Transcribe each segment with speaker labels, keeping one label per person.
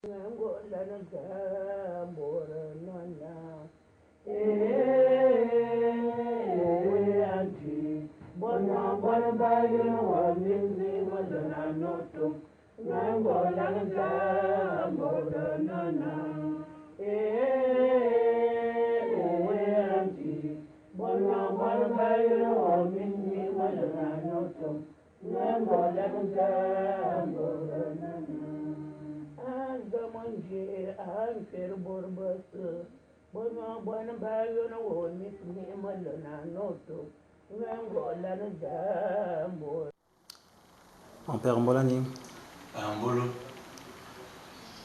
Speaker 1: Mon père Mbolani.
Speaker 2: Ambolo.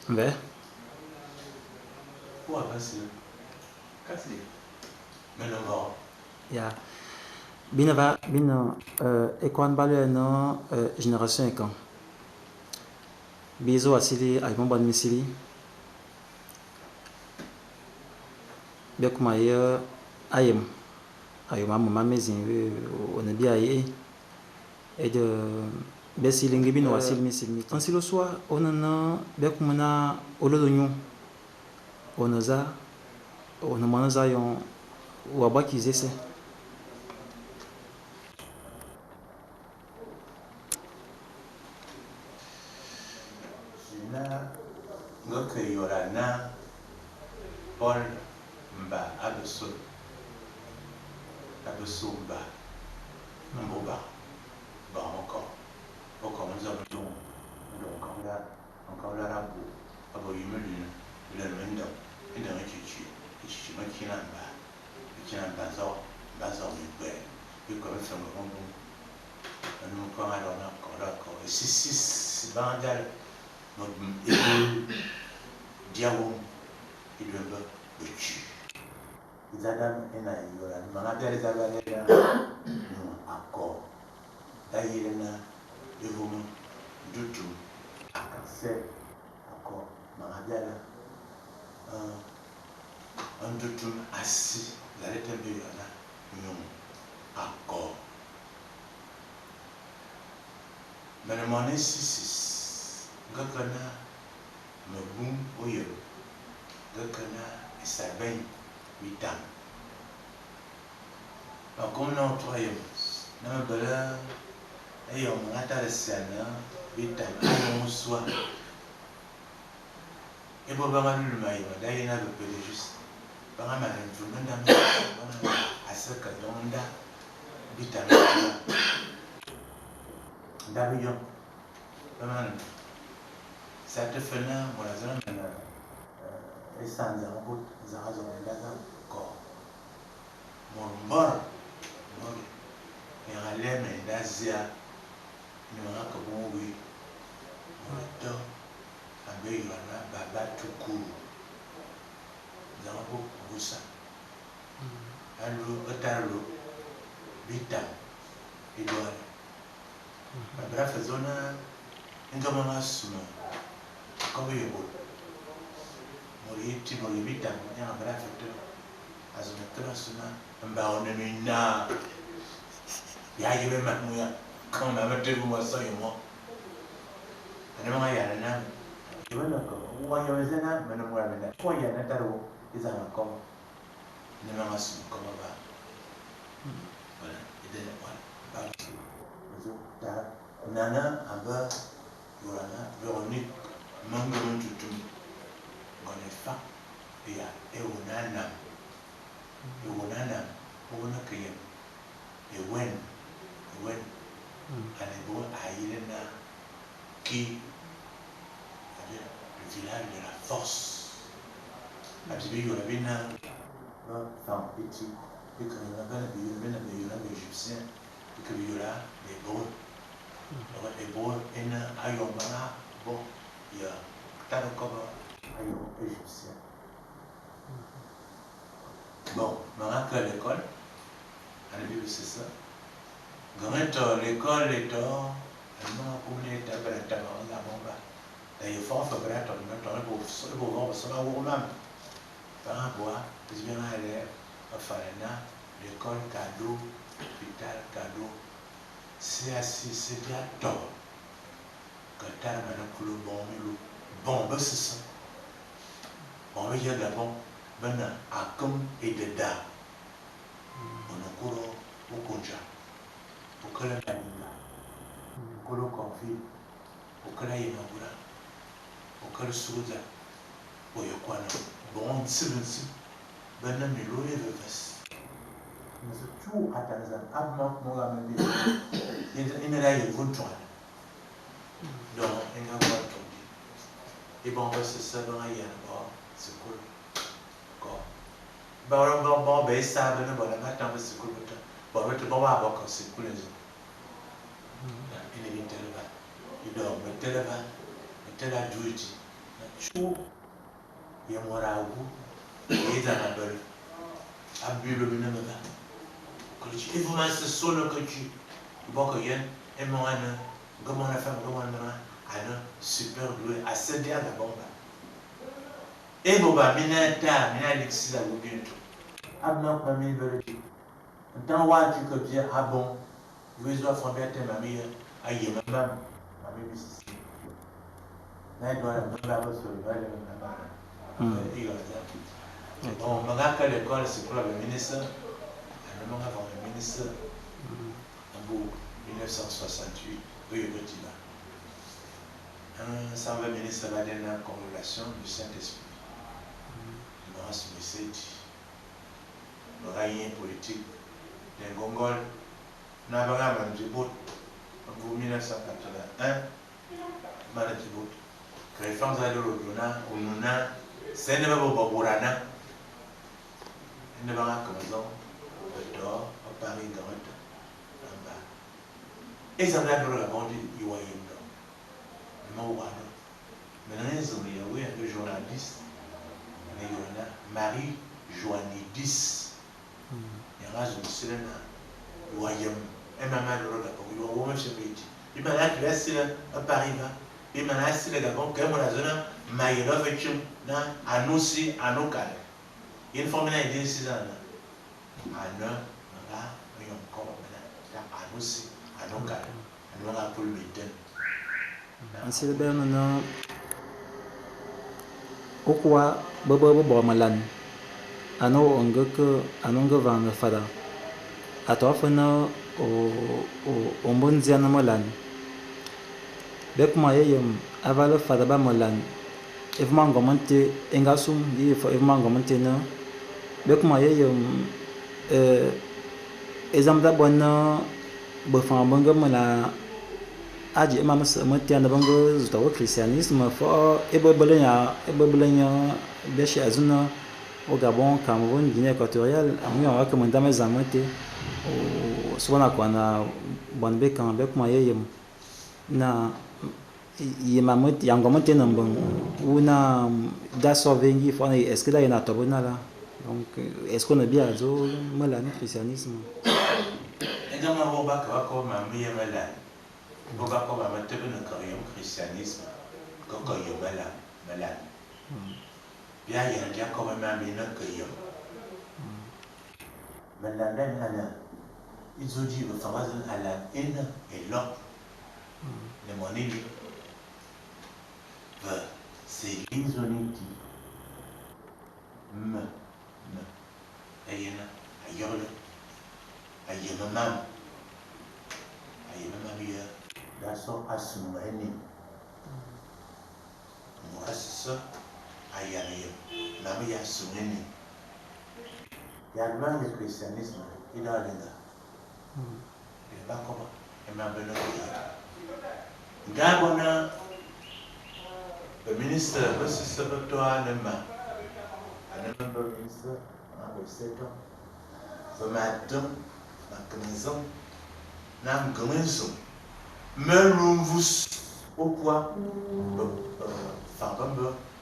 Speaker 1: Mbe.
Speaker 2: Où avance Kasi. Mais non va.
Speaker 1: Ya. Bino va bino écoan balue no génération écan. Bizo asili ayibon ban misili. Bia kuma ye ayem. Ayoma mama mezin on bia ye et de besili ngi bino asili misili mi. Ansilo soa onana bia kuma na olodonyo. Onoza onomanaza yon wabaki zese.
Speaker 2: Na ngoke yorana Paul mba abeso abeso mba mboba ba encore encore nous avons donc encore la rabo abo yimeli le mendo ndo chichi chichi makina mba kina mba zo mba zo mi kwe mi ko fe ngo ngo nous quand alors on encore encore six six bandal mo e diawo idwemba bechi izadam ena yora manga bia zaba le no akọ dayire na evomo dutu akase akọ manga bia la un dutu asi la tembe yora no akọ mene mone six ngakana mebum oyo ngakana esaben witam bakona otroyem na mebele eyo ngata lesana witam ayo muswa ebo banga luluma yo dai na bepele juste banga ma mvunda banga asaka donda witam ndabiyo banga ça te fait na mola zana na esanza ngo zazo ndaza ko mombor mori eraleme ndazia ni waka bonwi moto abe yona baba tukuru zango busa alu otalo bitam idwala babra fazona ngama masuma kobe yebo mori ti mori bitam ya abra feto azona trasuna mba onemina ya yebe mamuya kama mama mo so yomo ane mama ya na yebe na ko wa yebe zena mena mura mena ko ya na taro iza na ko ne mama su ko ba voilà ide voilà ba zo ta nana aba yorana Véronique mango tutum gonefa ya eunana eunana ona kiyem ewen ewen alebo ailena qui c'est-à-dire le village de la force abibi yorabina enfin petit et que yorabina yorabina yorabina égyptien et que yora hébreu hébreu ena ayomana bon ya tarokaba ayo égyptien. Bon, maintenant que l'école, à la Bible c'est ça. Quand l'école est en, elle m'a connu la la bomba. D'ailleurs, faut faire la table, pour pour voir ça va même. Par rapport, je viens aller à Farena, l'école cadeau, hôpital cadeau. C'est assis, c'est bien tort. Que t'as maintenant que le bon milo, Bong besese, bong be ye Gabon be ne akeng édeda ô ne nkura Okondja, ô kele Maninga, ô kele Okorville, ô kele Ayemagoula, ô kele Soudja, ô ye kôane bong ntsib ntsib be ne minlô éveves. Nse tu atanzan abma moga mende ine la ye vun twan donc enga kwa tondi e bon ba se sa ba ya ba sikul ko ba ba ba ba sa ba ne ba na ta ba sikul ba ba ba te ba ba ba ko sikul zo ine bin tele ba ido ba tele ba tele duji na chu ye mora gu ye da na ba abulo bina ba que tu se solo que tu bon que yen et mon ana comment la femme comment la ana super doué à se dire la bombe et bon ba mina ta mina alexis a bientôt abna ko mi vérité dans wa tu que bien ah bon vous doit faire bien mamie aïe maman mamie bis na doit la ba so ba le maman et bon on m'a qu'à l'école c'est quoi le ministre le avant le ministre en 1968 oui petit là un 120 ministres va donner la congrégation du Saint-Esprit. Il m'a dit rien politique d'un gongol n'a pas en 1981 m'a dit que les femmes allaient au Dona au Nuna c'est ne pas Bourana ne pas comme ça dehors au Paris grand en bas et ça m'a donné la bande il voyait non maintenant ils ont eu un journaliste Marie Joanidis il y a un journaliste voyait et maman de Gabon il va voir monsieur Petit il m'a dit qu'il à Paris va il m'a dit le Gabon que moi la zone maïra fait na annoncé anokale il faut maintenant aider 6 ans ana nga yon ko na annoncé anokale anonga pour le meten
Speaker 1: Ansel ben na okwa baba bo malan ano onga ke anonga vanga fada ato fana o o ombonzia na malan be kuma yeyem avala fada ba malan evma ngomante engasum yi fo evma ngomante na be kuma yeyem ezam da bona be fa banga mala aji ma mas ma tiana banga zuta wa christianisme fo ebe belenya be shi azuna au Gabon, Cameroun, Guinée équatoriale, amu ya ka manda me zamate o sona kwa na bonbe kan be kuma yeyem na yema mo yango mo te nambang ou na da sauver fo na est-ce que da yana tobo na la donc est-ce qu'on a bien zo mala ni christianisme
Speaker 2: Nga ma bo ba ka ko ma mi yema la bo ba ko ma ma te na ka yem christianisme ko ko yema la mala bia ya dia ko ma mi na ka yem mala na na izoji ba fa wazan ala ina elo ne monili va c'est l'inzoniti me me ayena ayolo ayema mam ayema mam ya daso asuma eni mo asisa ayana ya mam ya asuma eni ya le christianisme il a linga il va comment et ma beno ngabona le ministre besise betoa ne ma ane ma ministre ma bo seto va ma dum ma kemezon na ngemenzo me lumvus au poids fa ba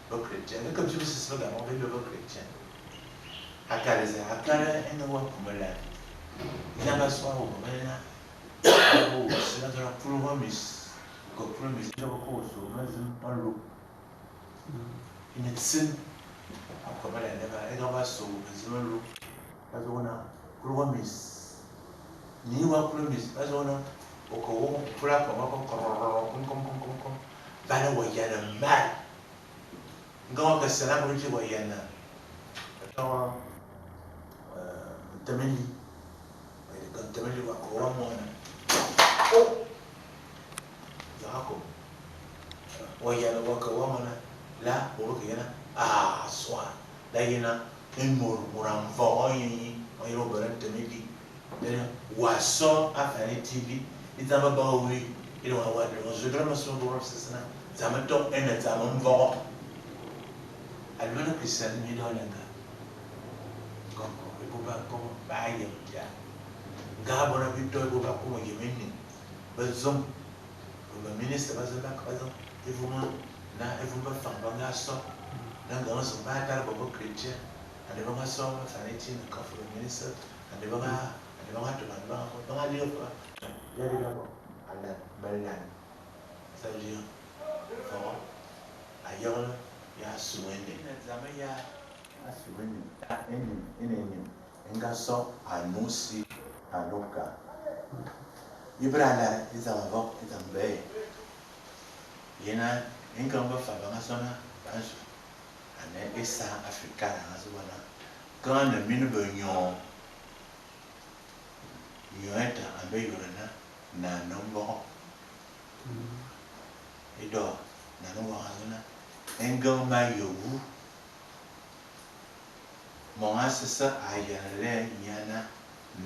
Speaker 2: ba chrétien comme si ce soit d'abord le chrétien akale za akale ene wa kumela ina ba so o mena o sina la promise ko promise ko ko so mazin alo ine tsin akomela ne ba ega ba so mazin alo bazona promise ni wa promise bazona o ko wo pula ko ko ko kom kom kom kom kom bana wa yana mal Nga ke sena bo ti wa yana. To temeli. Wa kan temeli wa ko wa mo na. Oh. Ya ko. Wa yana wa ko wa mo na. La bo ke yana. Ah soa. La yana en mor moran vo yin o yero beren temeli. Then wa so afani TV. Itama ba wi. Ino wa wa do je grama so do sesna. Zama to ene zama mvo. Almana kristian mi do lenga. Konko ibo ba ko ba yem ja. Nga bona bi to ibo ba ko mo yemeni. Ba zom. Ba ministre ba zom ba ko zom. Ivo ma na ivo ba fa ba nga so. Na nga so ba ta ba ba chrétien. Ande ba nga so ba fa ni ti na ko fa ministre. Ande ba nga ande ba nga to ba ba ba nga li ko. Ya di ba ala balan. Ça veut dire fort ailleurs ya suwende zama ya asuwende eni eni nga so anusi anuka ibrala izama vok izambe yena nga ba fa ba nga banjo ane esa afrika na so wana quand ne mine be nyon nyon eta ambe yorana na nombo edo na no wa na engan ma yowu mon asesa ayale nyana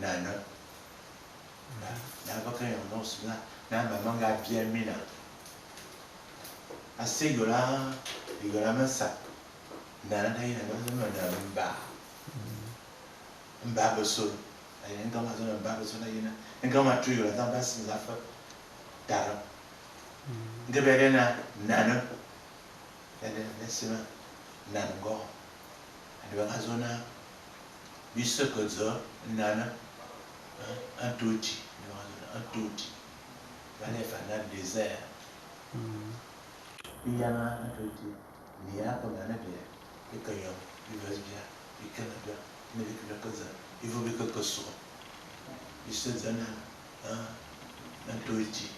Speaker 2: nana na ba kan yo no sna na mama nga bien mina ase yola yola masa nana na ina na na mba mba beso ay engan ma zo mba beso na yina engan ma tu yola za ba sin za fa dara ngebere na nana ene nesima nango ande bakazona bisokozo nana antuti antuti bale fana désert iyana antuti niya ko nana de ikayo bivas bia ikanada ne bikuna kaza ivo bikakoso bisezana antuti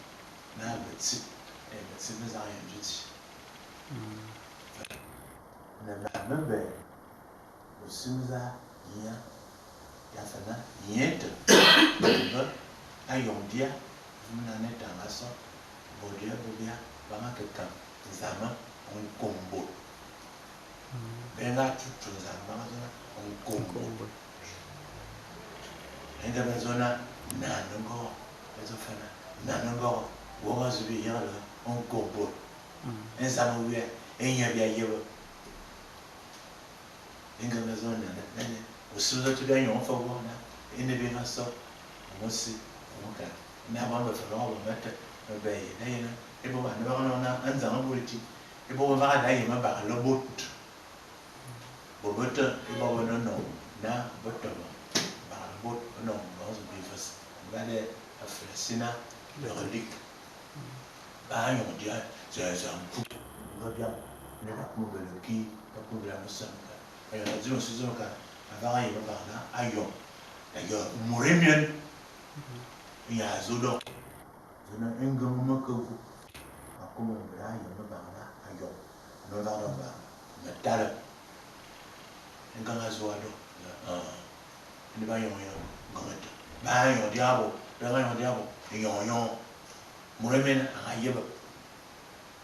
Speaker 2: na betsi betsi mezaya njiti na mbe osimza nya yafana nyete ba ayondia mna ne tangaso bodia bobia banga keka nzama nkombo benga tutu nzama banga zona nkombo enda bazona nanongo bazofana nanongo wonga zubi yala nkombo nzama wiya enya bia yebo inga mazona nane usuza tuda yon fa wona ene be na so mo si mo ka na ba ba fa ba mata ba ye na yena e bo ba na ba na anza ngo boliti e bo ba da ye ma ba lo bot bo bot e bo ba no no na bot ba ba bot no ba zo bi fas ba de afresina le relique ba yon dia za za ku ba bien ne ba ku be le ki ba ku be la musa ka ya zo so zo ka avara ye ba na ayo d'ailleurs mouremien ya zo do zo na enga mo ko ku akoma bra ye ba na ayo no la no ba metale enga nga zo ado ah ni ba yon yon ngometa ba yon diabo ba yon diabo yon yon mouremien a ye ba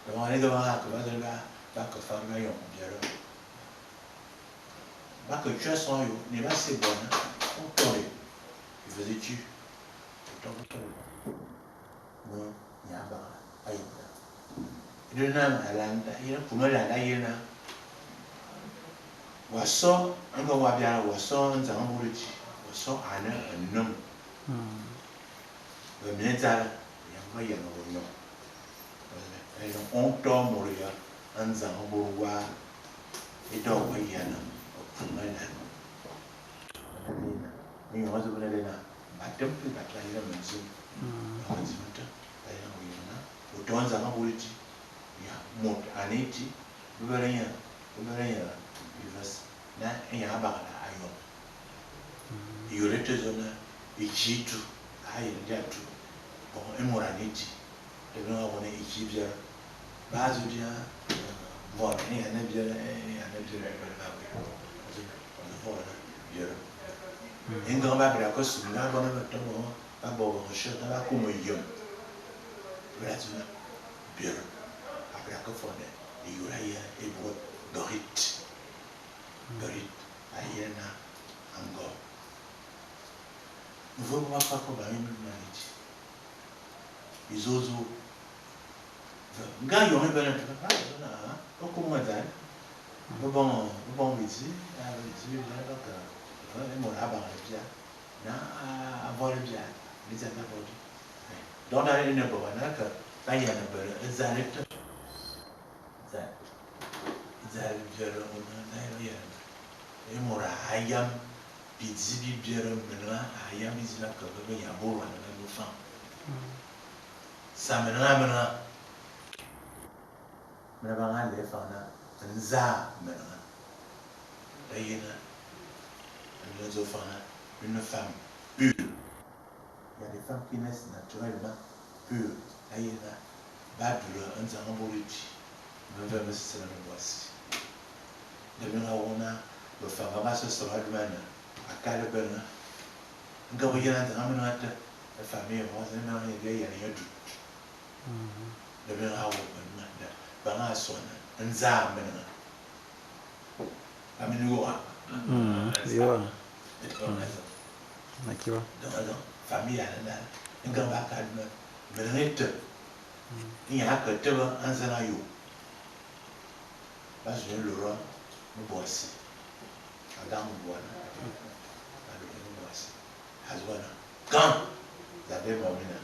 Speaker 2: ba ne do ba ko ba ba ba ko fa ba yon biaro ba que tu as son yo ne ba c'est bon on tole il faisait tu mo nya ba ayo de na alanda ina kuma la yena waso nga wa bia waso nzanga buluti waso ana nnum ba minza ya ma ya no no ayo on to mo ya nzanga buluwa edo wa yana kuma la ni yo zo bele na ba temple ba tla ila menzu ba nzimata ila ngina utonza ngabuliti ya mot aniti bubelenya bubelenya bivas na enya ba la ayo yorete zona ichitu ayi ndatu bon emoraniti de no wona ichibia bazo dia Voilà, il y en a bien, il y en a bien, il y en a bien. Nga ba bra ko su nga bona ba to mo ba bo bo she ba ko mo yem bra zu na bier abra ko fone yura ya e bo dorit dorit ayena ango mvo mo fa ko ba inu na liti izozo nga yo me bana to ba na o ko mo dal bo bon bo bon midi a midi bien ba ka e mo ra ba bien na a voir bien les a pas donc dans les ne ba na ka ba ya na ba zale to zale zale bien o na na ya e mo ra ayam bidi bi bien me na ayam bidi na ka ba ya bo wa na bo fa sa me na me na me ba nga le fa na nza me na da yena une femme pure. Il y a des femmes qui naissent naturellement pures. Ayena badula nzanga boliti. Me va me sera no voici. De me ona be fama ba so so admana akale bena. Nga bo yena nzanga me na ta famille mo se na ye ya ya du. De me ha wo na da ba nga sona nza me na. Amini go.
Speaker 1: Yo. Nakiwa.
Speaker 2: Donc, famille à la nga ba ka me me te. Ni ya ka te ba anzana yo. Ba je le roi mo boisi. Adam mo bona. Ba le mo boisi. Hazwana. Quand zabe mo mina.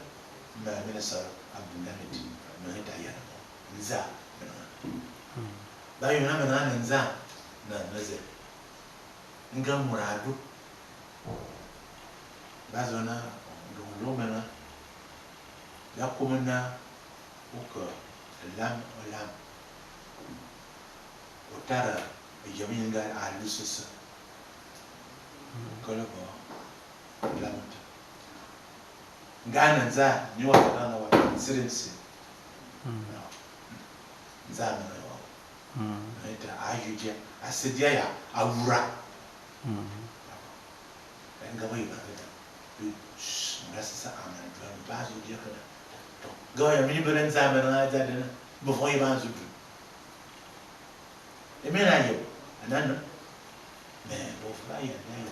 Speaker 2: Ma mina sa abunda meti. Me ta ya na. Nza. Ba yo na me na nza. Na nze. Nga muradu. Bazona ndongomena ya komena oka lam lam otara yaminga alusesa kolobo lamta ngana nza ni wa kana wa sirensi nza na wa eta ayuje asedia ya awura nga wa iba ça ga ya mini beren za mena na za dena bo fo iba zu du e mena yo anana me bo fa ya na yo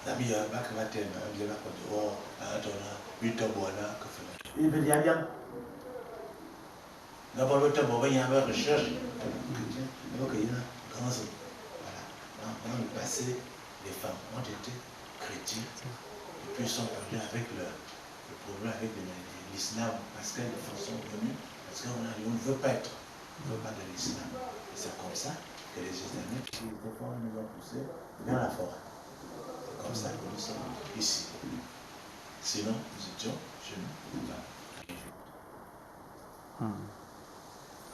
Speaker 2: za mi ya ba ka ba te ma bi ba ko do a to na bi to bo na ka fa e be ya ya na ba lo to bo ba ya ba recherche donc il y a voilà dans le passé les femmes ont été chrétiennes et puis sont venus avec le problème avec l'islam parce que les femmes sont venues parce qu'on a dit on ne veut pas être, on ne veut pas de l'islam. Et c'est comme ça que les Islamiques qui étaient forts nous ont poussés vers la forêt. C'est comme ça que nous sommes ici. Sinon, nous étions chez nous, en Égypte.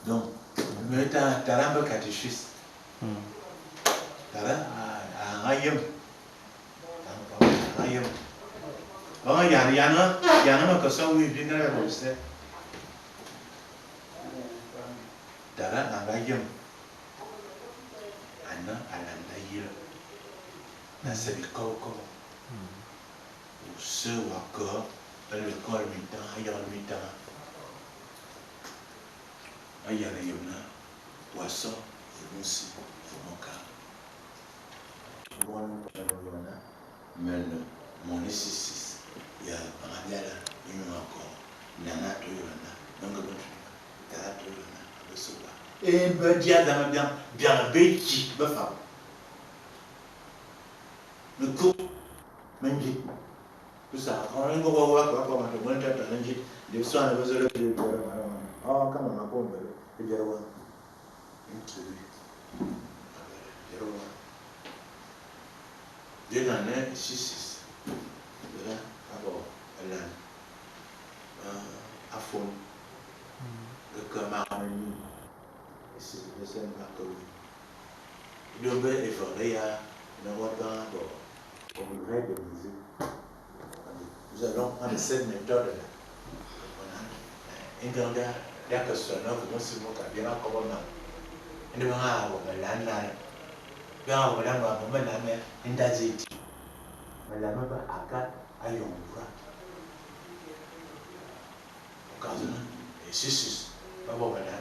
Speaker 2: Donc, mais tu as un catéchisme. Tu as un rayum. Ayam. Bon, il y a un que ça oui bien la bosse. Dara ayam. Ana alanda yira. Na sebi ko ko. Ou se wa ko le corps mi-temps, ayam mi-temps. Ayam ayam na. Poisson, vous vous mon mais mon ici il y a un gars là il y a encore nana to yona donc tara to yona besoba et be dia dans bien bien be ki be fa le coup menji tout ça on ngo go wa ko ko ma to bon ta menji de so na beso le de ah quand on a bon be de wa une tribu de wa de l'année 6 de là d'abord l'année à fond le camarade ici le seul marque oui donc il faudrait ya na waba bon on voudrait de musique nous allons prendre cette méthode là on a un ganda Ya que sonó como si mo ka bien ko ma. Ene ba ha bo la na. Ba bo la ma bo la me inda ziti. Ma la ma ba aka ayombra. Occasion et si si ba bo la.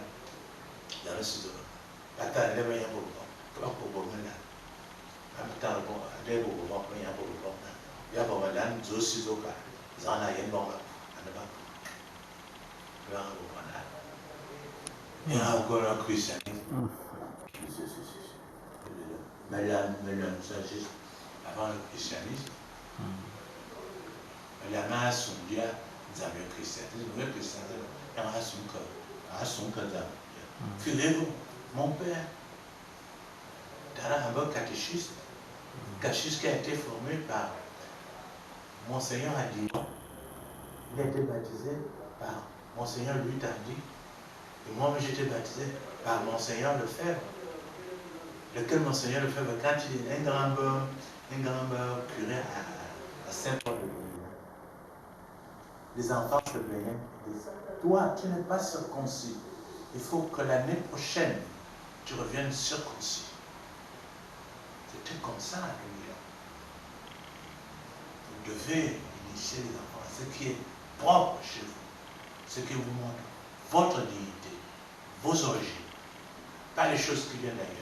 Speaker 2: Ya le si do. Ata le ba ya bo bo. Ko ko bo la. Ata bo de bo bo bo ya bo bo na. Ya bo la nzo si zo ka. Zana yen bo ma. Ana ba. Ba bo la. Et encore un christianisme. Mais là, ça juste avant le christianisme. La masse on dit, nous avons le christianisme, le christianisme, la masse on que figurez-vous, mon père, un bon catéchiste, catéchiste qui a été formé par Monseigneur Adillon. Il a été baptisé par Monseigneur Louis Tardy. Et moi, j'étais baptisé par Monseigneur Lefebvre. Lequel Monseigneur Lefebvre, quand il est un grand curé à Saint-Paul-de-Bénin, les enfants se plaignaient et disaient, toi, tu n'es pas circoncis. Il faut que l'année prochaine, tu reviennes circoncis. C'était comme ça à Milan. Vous devez initier les enfants à ce qui est propre chez vous, ce qui vous montre votre dignité, vos origines, pas les choses qui viennent d'ailleurs.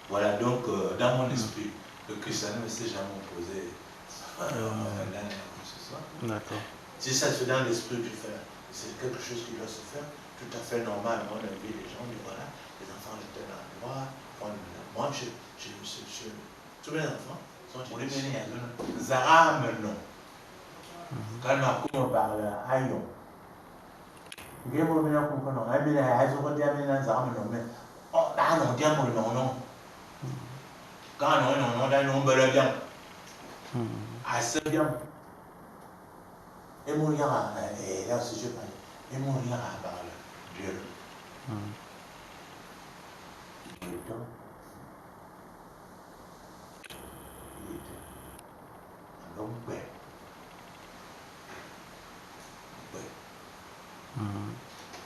Speaker 2: Voilà donc, dans mon esprit, le christianisme ne s'est jamais opposé à l'un ou que ce soit.
Speaker 1: D'accord.
Speaker 2: Si ça se fait dans l'esprit du faire, c'est quelque chose qui doit se faire tout à fait normal. À mon avis, les gens disent voilà, les enfants de tel endroit, moi, tous mes enfants sont initiés. Zara non. Quand on parle ayon. Quand on a non bien. Assez bien. Et mon et là aussi je parle. Et mon parle Dieu. Le temps. Il était un homme père.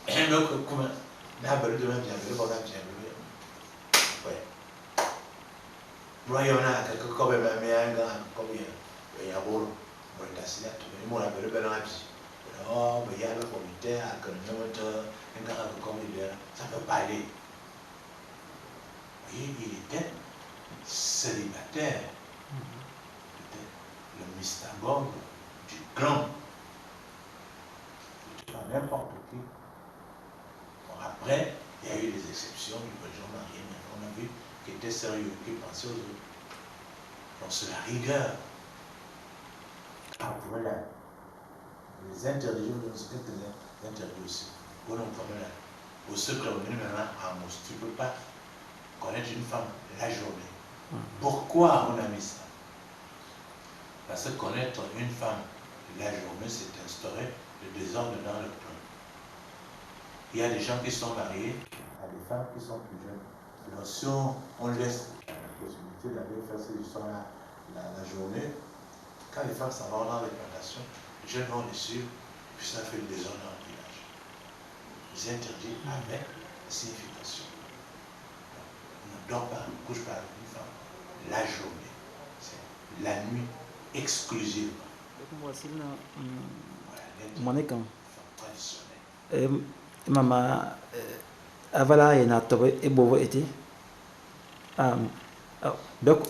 Speaker 2: Et donc, comment n'a pas de même bien, le bon bien, ouais. Moi, il y en a quelques comme ma mère, un grand comme il y a bon, bon, la moi, la belle belle oh, mais il y a le comité, un grand comme il ça peut pas aller. Vous voyez, il était célibataire. Il était le mystagogue du clan. Il était pas n'importe qui. Bon, après, il y a eu des exceptions, des gens mariés, mais on a vu qui étaient sérieux, qui pensaient aux autres. Donc c'est la rigueur. Ah, voilà. Les interdits, je vous donne quelques interdits aussi. Pour ceux qui reviennent maintenant à Amos, tu ne peux pas connaître une femme la journée. Pourquoi on a mis ça? Parce que connaître une femme la journée, c'est instaurer le désordre dans le clan. Il y a des gens qui sont mariés à des femmes qui sont plus jeunes. Alors si on laisse la possibilité d'aller faire ces histoires-là la journée, quand les femmes s'en vont dans les plantations, les jeunes vont les suivre, puis ça fait le désordre dans le village. Ils interdisent avec signification. Donc, on ne dort pas, on ne couche pas avec une femme la journée. C'est la nuit exclusivement.
Speaker 1: Voilà, traditionnel. Maman, avala et na tobe et bovo été. Ah,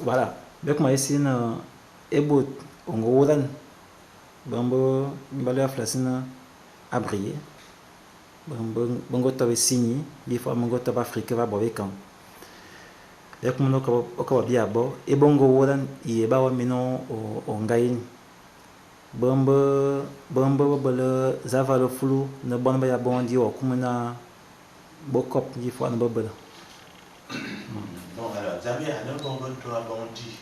Speaker 1: voilà. Bek ma esi na ebo ongo bambo mbalo flasina abrié. Bambo bongo tobe signi, il faut mongo tobe Afrique va bobe kan. Bek mono ko ko bia bo e bongo wodan ye ba wa mino o ngai. Bambo bambo bele zavalo fulu ne bon ba ya bondi o kumuna bokop il faut na bobela.
Speaker 2: Bon alors, Zambia a un bon bon toi bondi.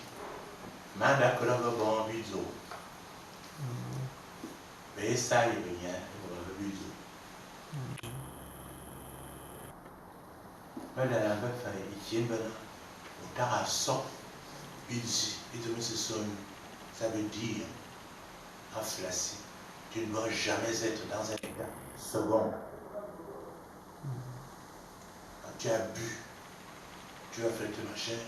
Speaker 2: Manda que l'on bon bizo. Mais ça il vient bon bizo. Mais dans la bête il tient ben on t'a so bizi et tout ça veut dire en flassi, tu ne dois jamais être dans un état Second. Quand tu as bu, tu vas faire tes machins,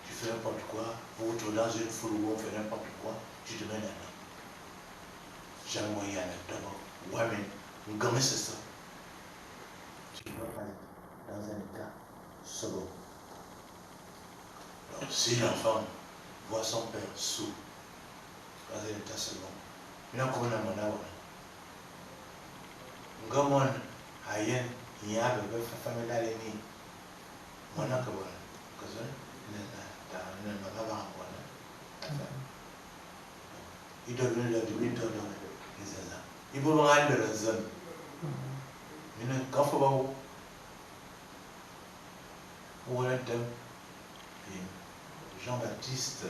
Speaker 2: tu fais n'importe quoi, vous vous trouvez dans une foule où on fait n'importe quoi, tu te mets là-dedans. Jean d'abord. Ouais, mais gomme c'est ça. Tu ne dois pas être dans un état second. Donc, si l'enfant voit son père sous, dans un état second, il a connu mon awa. Ngomon ayen ya bebe famille ni. Mona ka bona. Kazo na na na na ba bona. Il doit venir de 8 heures les zaza. Il faut rendre le zone. Mais quand faut pas où Jean-Baptiste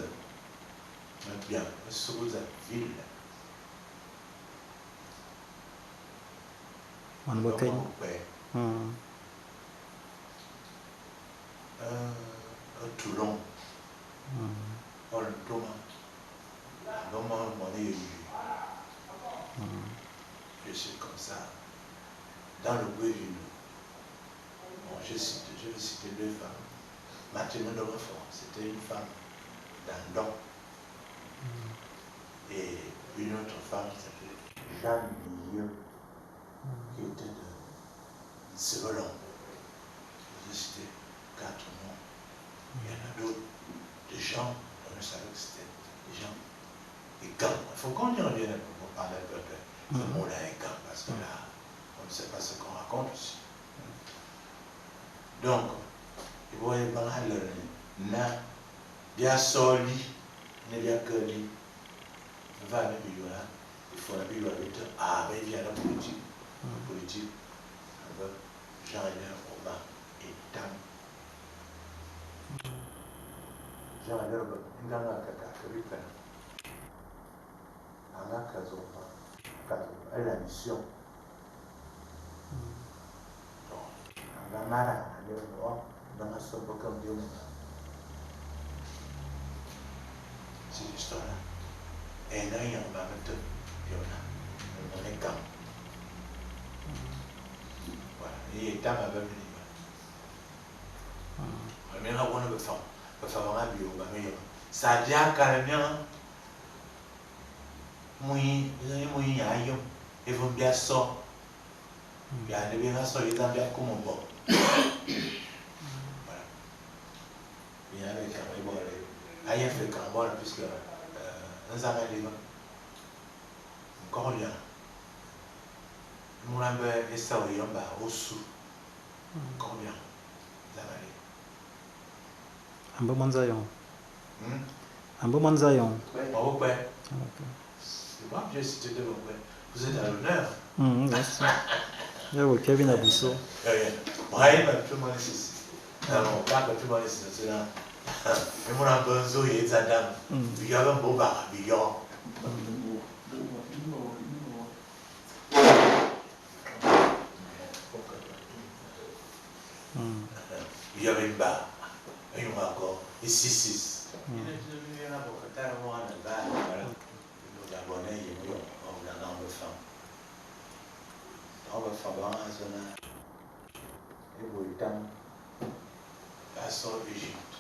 Speaker 2: bien sous la ville. Toulon. Paul Thomas. Je suis comme ça. Dans le Guévino. Bon, je vais citer deux femmes. Mathilde Domefort, c'était une femme d'Andon. Et une autre femme qui s'appelait Jeanne Milieu, qui était de Sévelon. Je vous ai cité 4 noms. Il y en a d'autres, des gens, on ne savait que c'était des gens. Et quand, il faut qu'on y revienne pour parler un peu de ce mot-là, et quand, parce que là, on ne sait pas ce qu'on raconte aussi. Donc, il faut y avoir na bien soli, ne bien que dit, va il faut la Bible avec ah ben il vient la politique, politique, avec Jean-Hélène Robin et Tam. Jean-Hélène Robin, il a un elle a la mission. Donc, cette histoire-là. Et là, il y a un on est quand. Voilà. Et Tam avait venu. Mais là, on a faire. Ça dit à Calamien, moi, et vous bien ça. Bien, bien ça, ils ont bien comme bon. Voilà. Bien avec un bon, aïe fait quand bon, puisque nous avons les encore bien. Nous avons ça au sous. Encore bien. Nous avons
Speaker 1: Un bon manzayon. Un bon manzayon.
Speaker 2: Oui, c'est bon, j'ai cité de vous êtes à l'honneur.
Speaker 1: Merci. Kevin Abousso.
Speaker 2: Brahim a tout le monde ici. Non, pas tout le monde ici. C'est là. Et mon bonzo, il est Adam. Il y avait un beau barabillon. Il y avait une barre. Et il y a encore. Et 6-6. Égypte.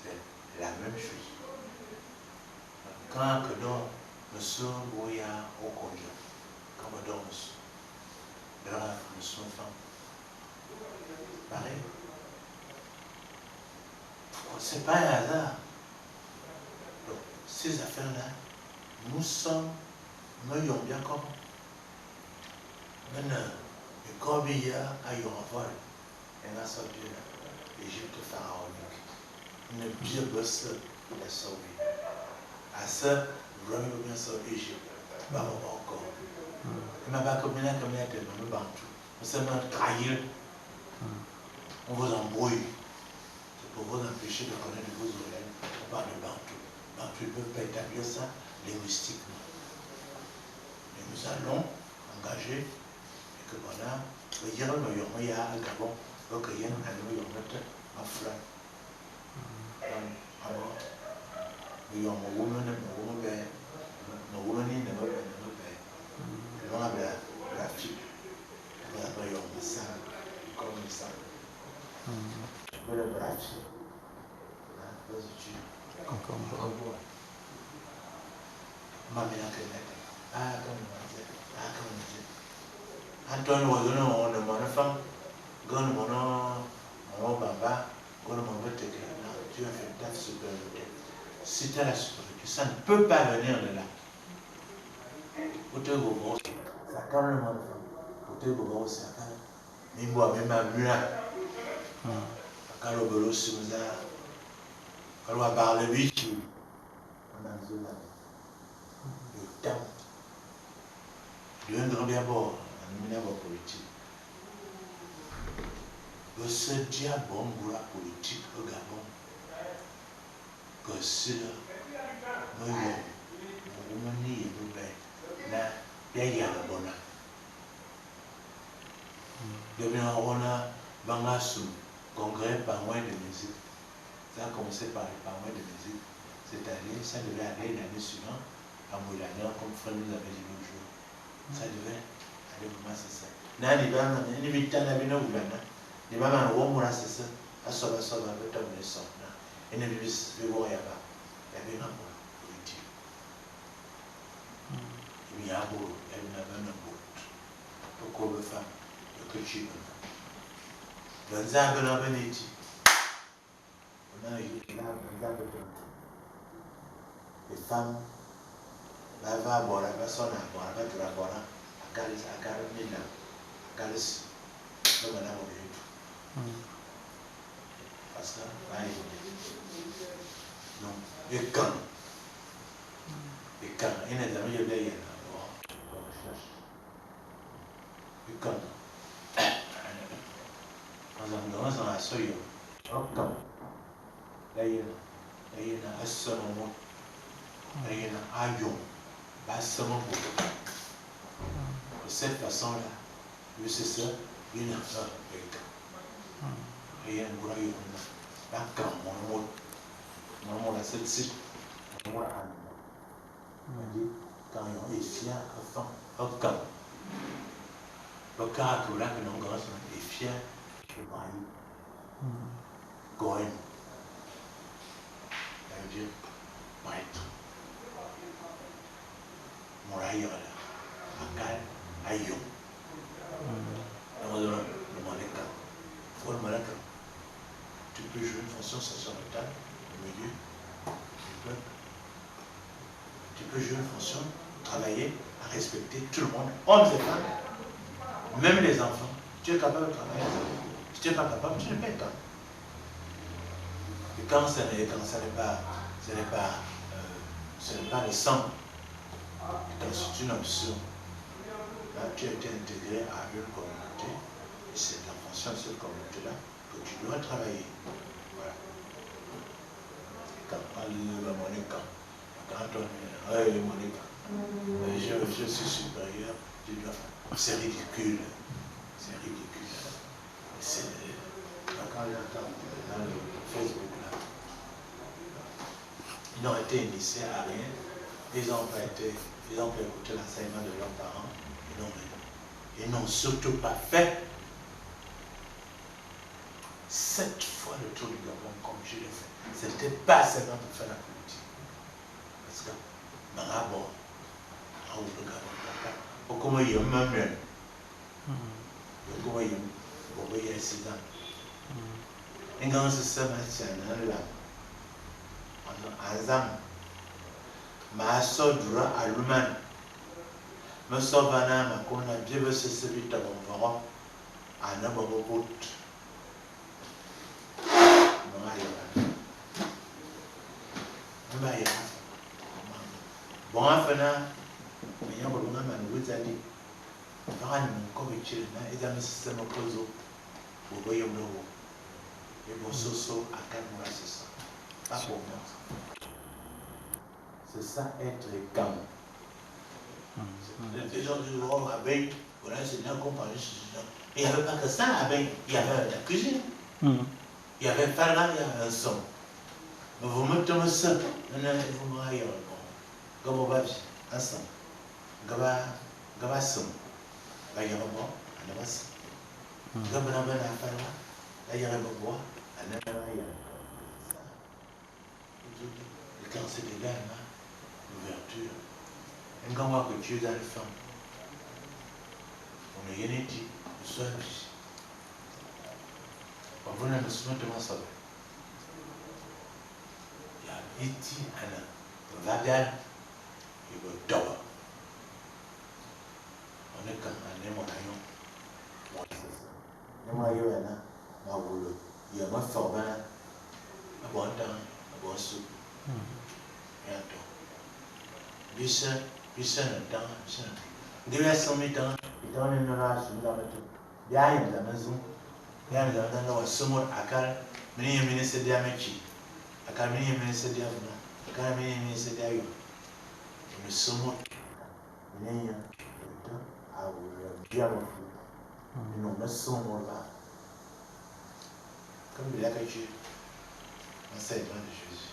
Speaker 2: C'est la même chose. Quand que donc, monsieur Boya au Konja, quand on dort, monsieur, monsieur femme, pareil. C'est pas un hasard. Donc, ces affaires-là, nous sommes, nous ayons bien comme. Maintenant, le Corbillard a eu un vol. Et a sorti l'Égypte pharaonique. Une bien bosse, il a sauvé. À ça, vraiment bien sauvé l'Égypte. Pas encore. Il m'a pas comme il a comme il a nous bantou. Nous sommes trahir. On vous embrouille. C'est pour vous empêcher de connaître vos oreilles. On parle de Bantou. Donc tu ne peux pas établir ça linguistiquement. Et nous allons engager, et que voilà, le ya Gabon, donc il y a un frère. Tu as fait ta supériorité. Si tu as la supériorité, ça ne peut pas venir de là. Ce diable politique au Gabon, que c'est nous congrès Pangouin de musique. Ça a commencé par les Pangouin de musique. C'est-à-dire, ça devait aller l'année suivante, à Moulana, comme frère nous avait dit l'autre jour. Ça devait aller vraiment, c'est ça. Les femmes, parce que, donc, et quand, il y a des amis qui recherche. Et quand, de cette façon-là, c'est ça, il y a un il y a un quand il est fier, le cas là que nous est fier, Goen, ça veut dire prêtre. Moraïra, Akal, Ayon. Tu peux jouer une fonction sacerdotale au milieu du peuple. Tu peux jouer une fonction, travailler à respecter tout le monde, hommes et femmes, même les enfants. Tu es capable de travailler. Si tu n'es pas capable, tu ne payes pas. Et quand ce n'est pas le sang, quand c'est une option, là tu as été intégré à une communauté, et c'est en fonction de cette communauté-là que tu dois travailler. Voilà. Et quand on je suis supérieur, tu dois faire. C'est ridicule. C'est ridicule. C'est, quand j'entends dans le Facebook là, ils n'ont été initiés à rien, ils n'ont pas été, ils n'ont pas écouté l'enseignement de leurs parents, ils n'ont rien. Ils n'ont surtout pas fait 7 fois le tour du Gabon comme je l'ai fait. Ce n'était pas seulement pour faire la politique. Parce que, Marabo, le Gabon, comment il y a même comment il y a 6 ans. Et quand c'est ça, c'est ma sodra aluman me sovana ma kona biebe sese bita bonvoro ana bobo bot bon afana me yabo nga man wizali vani ko bichile na eza me sese mokozo bobo yomlo e bo soso akamura sese pas pour moi. C'est ça, être calme. Les gens disent, oh, abeille, voilà, c'est bien qu'on parlait. Il n'y avait pas que ça, abeille. Il y avait la cuisine. Il y avait pas là, il y avait un son. Mais vous mettez ça, vous me raillez. Gabo babi, un son. Gaba, gaba son. Ba yaba bo, ana bas. Gaba na ba na farwa, la yaba bo, ana na ya. Et quand c'est des gars, l'ouverture. Un gars que tu es dans le fond. On est rien dit, on soit ici. On va nous soumettre à ça. Il y a iti ana vagal il va dowa. On est quand on est mon ayon. Moi yo ana ma wolo. Il y a ma formana. A bon temps, a bon sou. Et attends. Bisa, bisa na temps, bisa. Ndio somi temps, itan ne na su la metu. Bia yin da mazu. Bia yin da na wa sumo akal mini mini se dia mechi. Akal mini mini se dia funa. Akal mini mini se dia yo. Me sumo. Mini ya to a wo bia mo fu. No me sumo la. Comme il a caché l'enseignement de Jésus.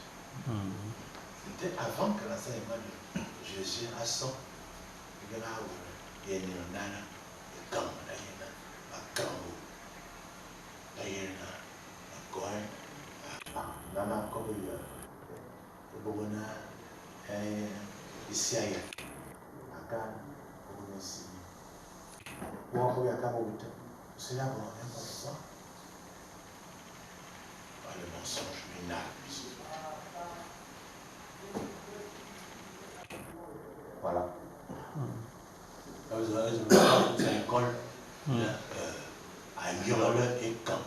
Speaker 2: C'était avant que l'enseignement de Jésus à son. Il y a il y a nana, il y a maman comme il y a ici c'est là ça. Le mensonge minable. Voilà. Là, vous avez une école à Yole et Camp.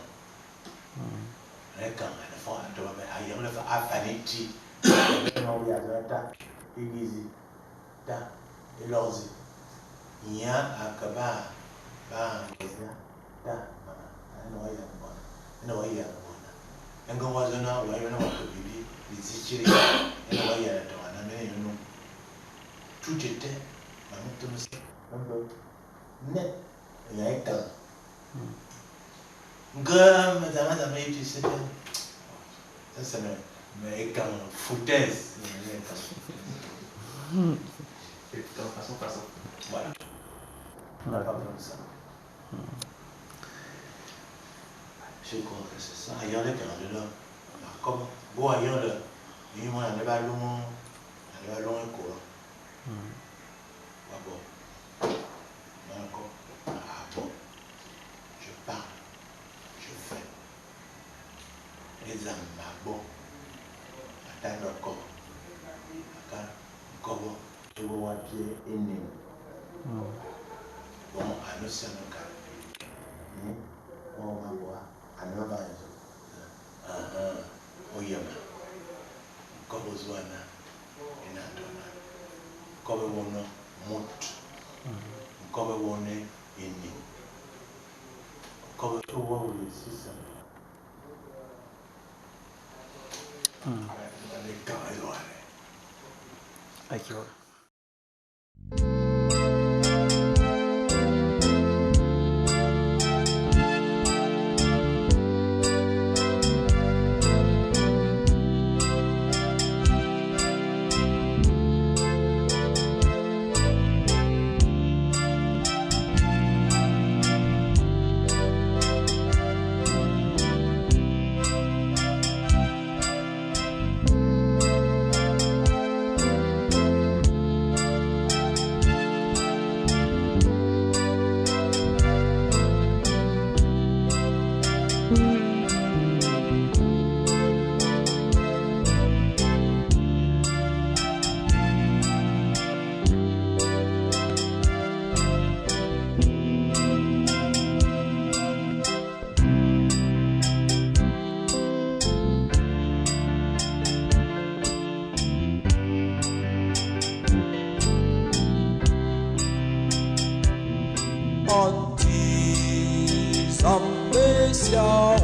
Speaker 2: Et Camp, à Yole, à Faniti. Il y a à Kaba, tout était net. Il y a un temps. Ça, c'est mais quand foutaise.
Speaker 1: Façon, façon.
Speaker 2: Voilà. On n'a pas besoin de ça. Je crois que c'est ça. Ailleurs, les là. Comme, bon, ailleurs, là, il y a un ballon, un ballon quoi. Ah bon. Ah bon. Je parle. Je fais. Les âmes, bon. Attends le corps. Attends le corps. Je vois pied et nez. Bon, à nous, c'est un cas. Bon, on va voir. À nous, on va voir. Oyama. Comme Zouana. Et Nantona. Comme on monte. Comme on est né. Comme on est six.
Speaker 1: Thank you.
Speaker 3: Zambesia.